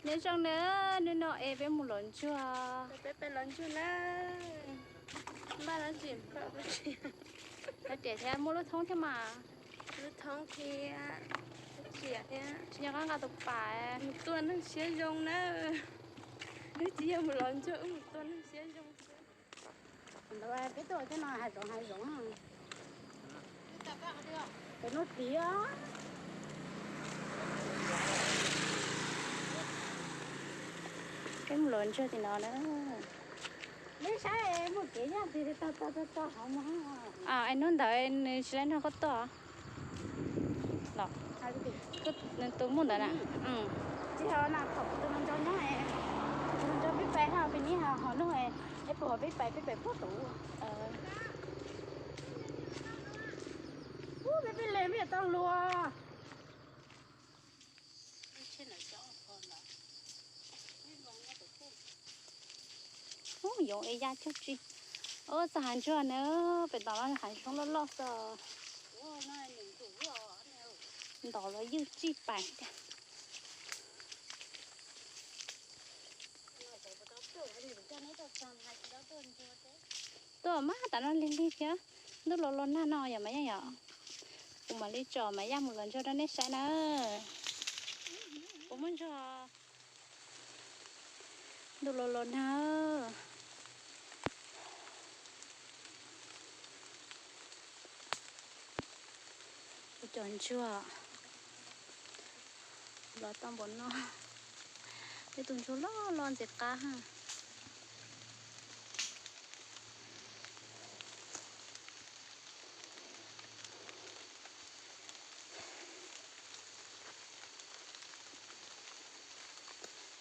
Nyob zoo na, hnub no es peb mus lov ntsuag. Peb peb lov ntsuag na. Npaj dab tsi? Dab tsi thiab, muaj lub thoob thiab mas. Lub thoob thiab, dab tsi thiab? Tsis nco qab nqa tus pam. Mus tua neeg siab zoo na. Wb tsis yog mus lov ntsuag, wb mus tua neeg siab zoo. Peb tuaj tej no hav zoov hav zoov. Peb nuj tiv. Peb mus lov ntsuag tim no na. Neb saib muaj kev yaj tig tau tau tau tau hauv mas. Es hnub ntawd nws tsis laib nrog koj tuaj? Los, tus muaj ntawd na. Tsis ho na, thaum tus no ntso nyob, tus no ntso peb pais ha, peb niaj ho nug es puas ho peb pais, peb pais puag tus. Ub, peb peb le peb yuav tau luag. Ub, yoov es ya cuj tsi. Ub, txog hav ntsuag na, pem tom no hav zoov loj loj xwb. Ntom los ywj tsij pais tiag. Tuaj mas tas no lig lig thiab, ntuj los los nag no yom Maiv Yaj yom. Kuv mam li tso Maiv Yaj mus lov ntsuag rau nej saib na. Kuv muab ntsuag ntuj los los nag. Kuv cov ntsuag los tau npaum no. Tej tus ntsuag loj loj ntxim qab ha.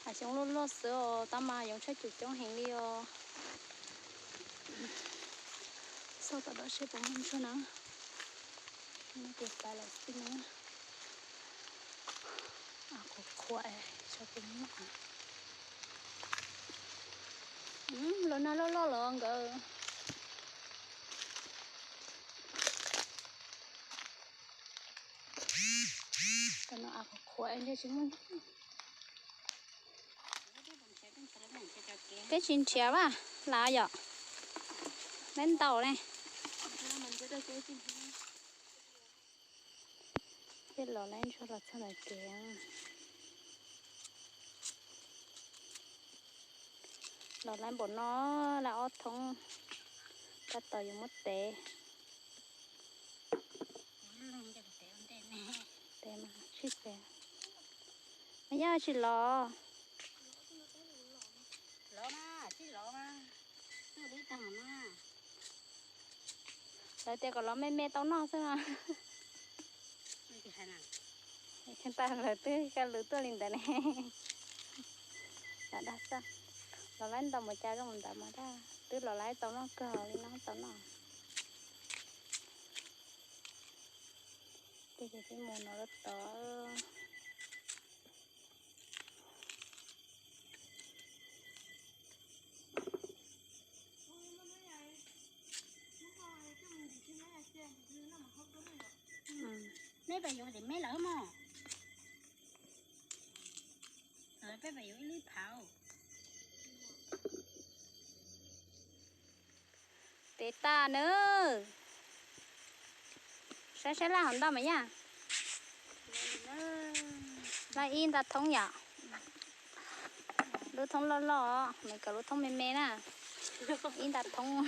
Hav zoov loj loj xwb os, tab mas yoov tshaj cum coob heev li os. Xauj tom no seb puas muaj ntsuag na. Tus pais lawm xwb na. Qhuav qhuav, xyov puas muaj. Los nag loj loj los nkawd. Tam no av qhuav qhuav ntshe tsis muaj. Peb tsis nrhiav vaj las yom, peb ntaus ne. Peb los laib ntsuag los txog ntawm kev. Los laib npaum no, laib ob thoob, tab tom yuav muab tev. Tev mas tsis tev. Mas yog tsis los. Lawv tias kom los me me tau noj xwb mas. Kheej tag lawv twb kaj lwm tuaj li ntawd ne. Dag xwb, los laib ntau mus cas zoo ntawd mas dag, twb los laib tau noj kawg li no tau noj. Tej ces peb mus no lawm tod. Neb pais yuav tim meb lawm mog. Peb pais yuav ib lub phauj. Tev tag nawb. Saib saib laj hov ntau mas yaj. Laj ib nta thoob yom. Lub thoob loj loj, Meskas lub thoob me me na. Ib nta thoob.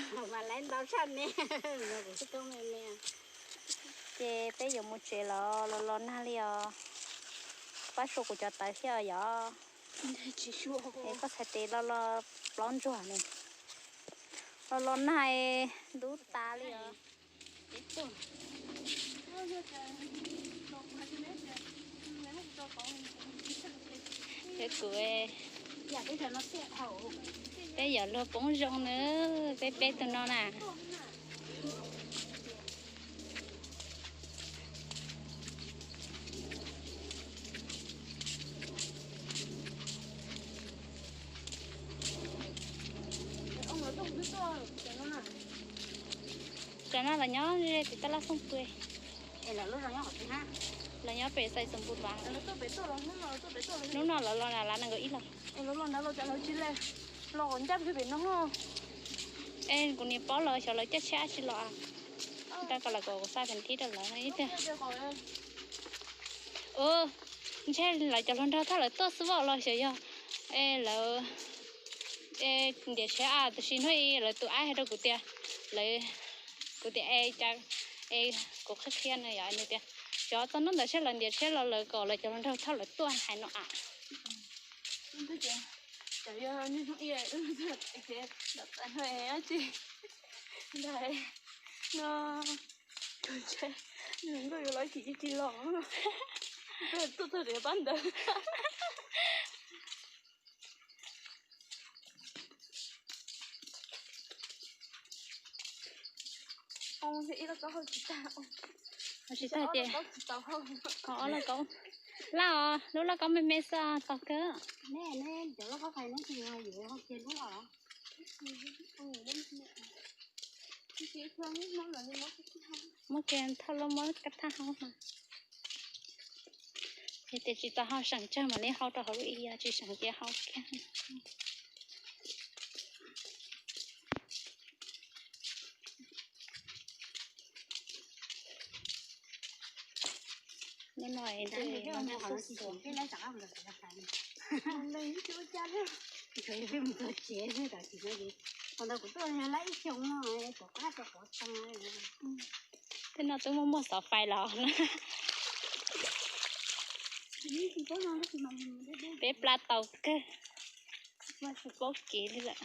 Ces peb yuav mus tsev los los los nag li os. Pab sua kuv cov tawv thiab os yom. Es koj txhais tes los los plaub ntsuag ne. Los los nag ntub tas li os. Kuv, peb yuav luag poob zoo na, peb peb tus no na. Tsam no los nyob ze tim taj laj xooj pw. Es lawv lub zos nyob qhov twg hab? Lawv nyob pem xais xoo npus vas. Hnub no lawv los na, lawv nees nkaum ib los. Es kuv niam paub lawv xyov lawv caij tsheb dab tsi los. Rau kom lawv kom kuv xa pheem thib rau lawv ib tiag. Ntshe lawv cov hluas nraug thauj lawv tuaj xwb los xyov yog es lawv ntiav tsheb a. Tab sis hnub ib lawv tus aib hais rau kuv tias, lawv, kuv tias e cas, e, kuv qhia qhia no yog nws tias xyov txog hnub ntawd seb lawv ntiav tsheb los lawv kom lawv cov hluas nraug thauj lawv tuaj hais no a. Nkauj yuav los tsis tsis los, tuaj txog pab ntawd. Tsis tag tias ob lauj kaub, laj os, lub lauj kaub me me xwb tau kawg. Muab kiag thauj lub muab kab thaj hau mas. Yog tias tsis tau hau seem tsawg mam li hau rau hauv lub ib, yog tsis seem ces hau kiag. Hnub no tej no twb muaj muaj xov fais los na. Peb plab tau kawg, tsis paub kev li lawm.